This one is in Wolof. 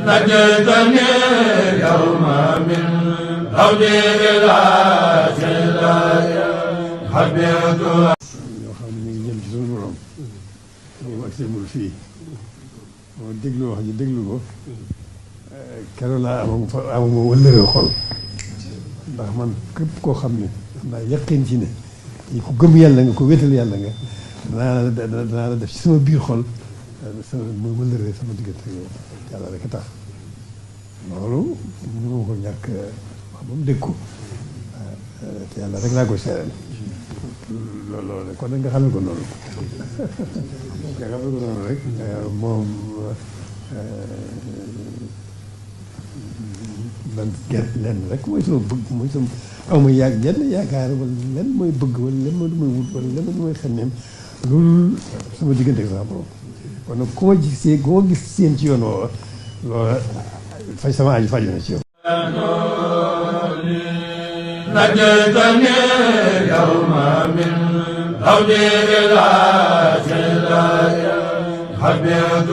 نجيتني اليوم من عودي إلى جلايا حبيت yoo xam ne mi ngi jëm ci sunu borom moom ak seen mul fii moo déglu wax ji déglu ko keroog laa amuma wëllëre xol ndax man képp koo xam ne ndax yaqin ci ne ku gëm yàlla nga ko wéetal yàlla nga danaa la def ci sama biir xol sama muy wëllëre sama diggante yàlla rek a tax loolu ñu ma ko ñàkk wax ba mu dégg ko te yàlla rek laa koy seeral loolu kon nag nga xamee ko noonu nga xamee ko noonu rek moom man lenn rek mooy sama bëgg mooy sama aw ma jenn yaakaar wala lenn mooy bëgg wala lenn mooy wut wala lenn mooy xemmeem loolu sama diggante ak sama borom kon nag ku ma gis seen ci yoon woowa loola faj sama aju faju na ci yow. نجيتني اليوم من عودي إلى جلايا حبيت